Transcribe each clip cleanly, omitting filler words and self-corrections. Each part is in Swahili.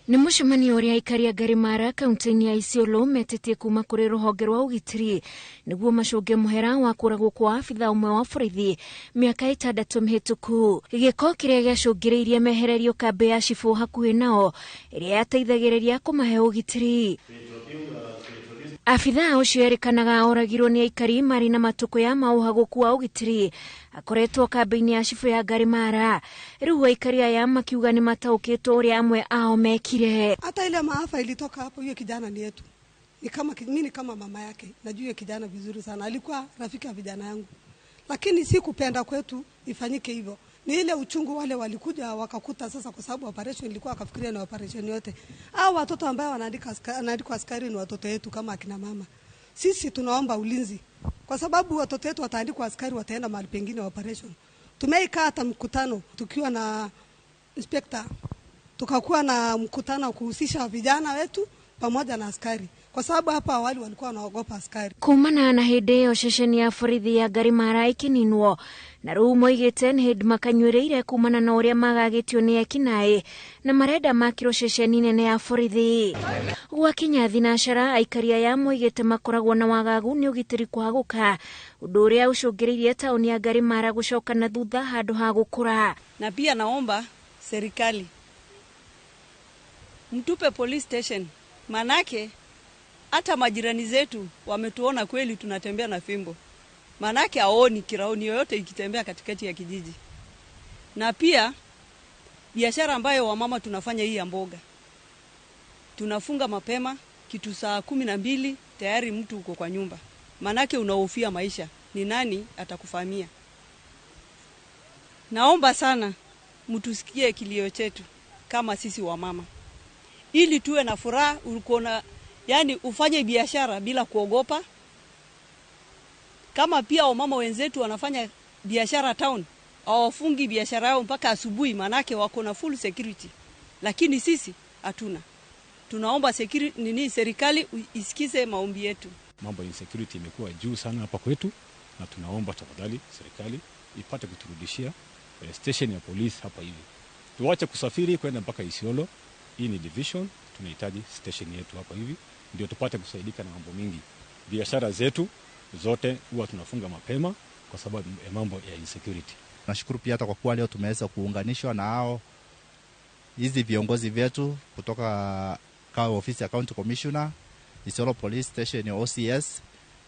Nĩ mũcemanio ũrĩa aikari a Ngarimara kaunti-inĩ ya Isiolo metĩtie kuma kũrĩ rũhonge rwa ũgitĩri nĩguo macũnge mũhera wa kũragwo kwa abitha ũmwe wa borithi mĩaka 6 mĩhĩtũku. Gĩko kĩrĩa gĩacũngĩrĩirie mehererio kambĩ ya cibũ hakuhĩ nao ĩrĩa yateithagĩrĩria kũmahe ũgitĩri. Abitha ũcio erĩkanaga oragirwo nĩ aikari marĩ na matukũ ya maũhagũku wa ũgitĩri akoretwo kambĩ-inĩ ya cibũ ya Ngarimara. Rĩu aikari aya makiuga nĩ mataũkĩtwo ũrĩa amwe ao mekire. Hata ile maafa ilitoka hapo, hiyo kijana ni yetu. Ni kama mimi ni kama mama yake. Najua hiyo kijana vizuri sana. Alikuwa rafiki ya vijana yangu. Lakini si kupenda kwetu ifanyike hivyo. Ni ile uchungu wale walikuja wakakuta sasa, kwa sababu operation ilikuwa akafikiria na operation yote. Hao watoto ambao wanaandikwa askari ni watoto wetu kama akina mama. Sisi tunaomba ulinzi kwa sababu watoto wetu wataandikwa askari, wataenda mahali pengine operation. Tumeikaa hata mkutano tukiwa na inspector, tukakuwa na mkutano kuhusisha vijana wetu pamoja na askari, kwa sababu hapa awali walikuwa wanaogopa askari. Kumana na hĩndĩ ĩyo ceceni ya borithi ya Ngarimara ĩkĩninwo na rĩu moigĩte nĩ hĩndĩ makanyuĩrĩire kumana na ũrĩa magagĩtio nĩ ekinaĩ na marenda makĩrwo ceceni nene ya borithi. Gwakinya thinacara aikari aya moigĩte makoragwo na wagagu nĩ ũgitĩri kwagũka, ũndũ ũrĩa ũcũngĩrĩirie taũni ya Ngarimara gũcoka na thutha handũ ha gũkũra. Na pia naomba serikali mtupe police station, manake hata majirani zetu wametuona kweli tunatembea na fimbo. Manake haoni kiraoni yoyote ikitembea katikati ya kijiji. Na pia biashara ambayo wamama tunafanya hii ya mboga, tunafunga mapema kitu saa 12 tayari mtu uko kwa nyumba. Manake unahofia maisha, ni nani atakufamia. Naomba sana mtusikie kilio chetu kama sisi wamama, ili tuwe na furaha. Uko yani ufanye biashara bila kuogopa. Kama pia wamama wenzetu wanafanya biashara town, hawafungi biashara yao mpaka asubuhi, manake wako na full security. Lakini sisi hatuna. Tunaomba serikali isikize maombi yetu. Mambo ya insecurity imekuwa juu sana hapa kwetu, na tunaomba tafadhali serikali ipate kuturudishia station ya polisi hapa hivi. Tuache kusafiri kwenda mpaka Isiolo. Hii ni division, tunahitaji station yetu hapa hivi ndio tupate kusaidika na mambo mingi. Biashara zetu zote huwa tunafunga mapema kwa sababu ya mambo ya insecurity. Nashukuru pia hata kwa kuwa leo tumeweza kuunganishwa na hao hizi viongozi wetu kutoka kwa ofisi ya County Commissioner, Isiolo Police Station ya OCS,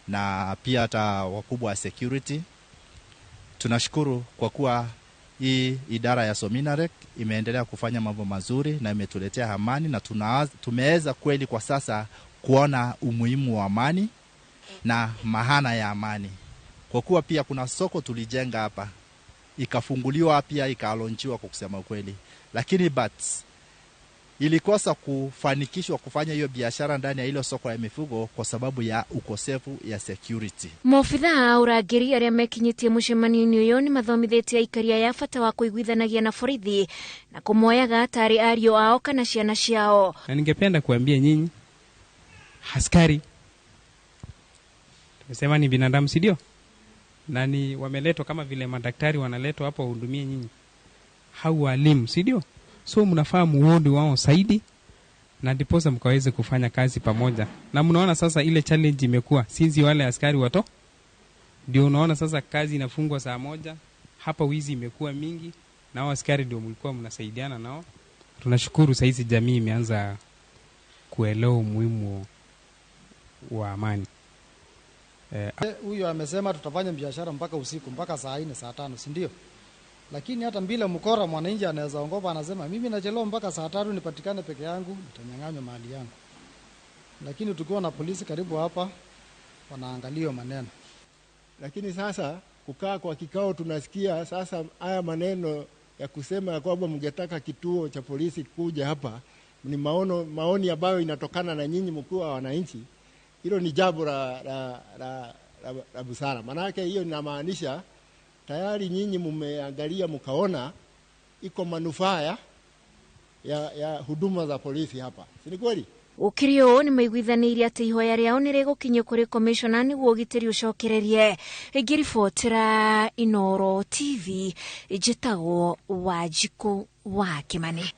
na pia hata wakubwa wa security. Tunashukuru kwa kuwa hii idara ya Sominarek imeendelea kufanya mambo mazuri na imetuletea amani, na tumeweza kweli kwa sasa kuona umuhimu wa amani na maana ya amani. Kwa kuwa pia kuna soko tulijenga hapa, ikafunguliwa pia ikalonchiwa kwa kusema kweli, lakini but ilikosa kufanikishwa kufanya hiyo biashara ndani ya hilo soko ya mifugo kwa sababu ya ukosefu ya security. Maobitha a ũrangĩri arĩa mekinyĩtie mũcemanio-inĩ ũyũ nĩ mathomithĩtie aikari aya bata wa kũiguithanagia na borithi na kũmoyaga tarĩ ariũ ao kana ciana ciao. Na ningependa kuambia nyinyi askari, tumesema ni binadamu, si ndio? Na ni wameletwa kama vile madaktari wanaletwa hapo wahudumie nyinyi, hao walimu, si ndio? So mnafaa muone wao zaidi na ndiposa mkaweze kufanya kazi pamoja. Na mnaona sasa ile challenge imekuwa sinzi wale askari wato, ndio unaona sasa kazi inafungwa saa 1 hapa, wizi imekuwa mingi na hao askari ndio mlikuwa mnasaidiana nao. Tunashukuru saizi jamii imeanza kuelewa umuhimu wa amani. Huyu amesema tutafanya biashara mpaka usiku, mpaka saa 4, saa 5, si ndio? Lakini hata bila mkora mwananchi anaweza ongopa, anasema mimi nachelewa mpaka saa 3 nipatikane peke yangu, nitanyang'anywa mali yangu. Lakini tukiwa na polisi karibu hapa wanaangalia maneno. Lakini sasa kukaa kwa kikao tunasikia sasa haya maneno ya kusema kwamba mngetaka kituo cha polisi kuja hapa ni maoni ambayo inatokana na nyinyi mkiwa wananchi. Hilo ni jambo la busara. Maana hiyo inamaanisha tayari nyinyi mmeangalia mkaona iko manufaa ya huduma za polisi hapa. Si ni kweli? Gũkĩrĩ ũũ nĩ maiguithanĩirie atĩ ihoya rĩao nĩ rĩgũkinyio kũrĩ commissioner nĩguo ũgitĩri ũcokererie. Ngĩribotera Inooro TV, njĩtagwo Wanjikũ wa Kĩmani.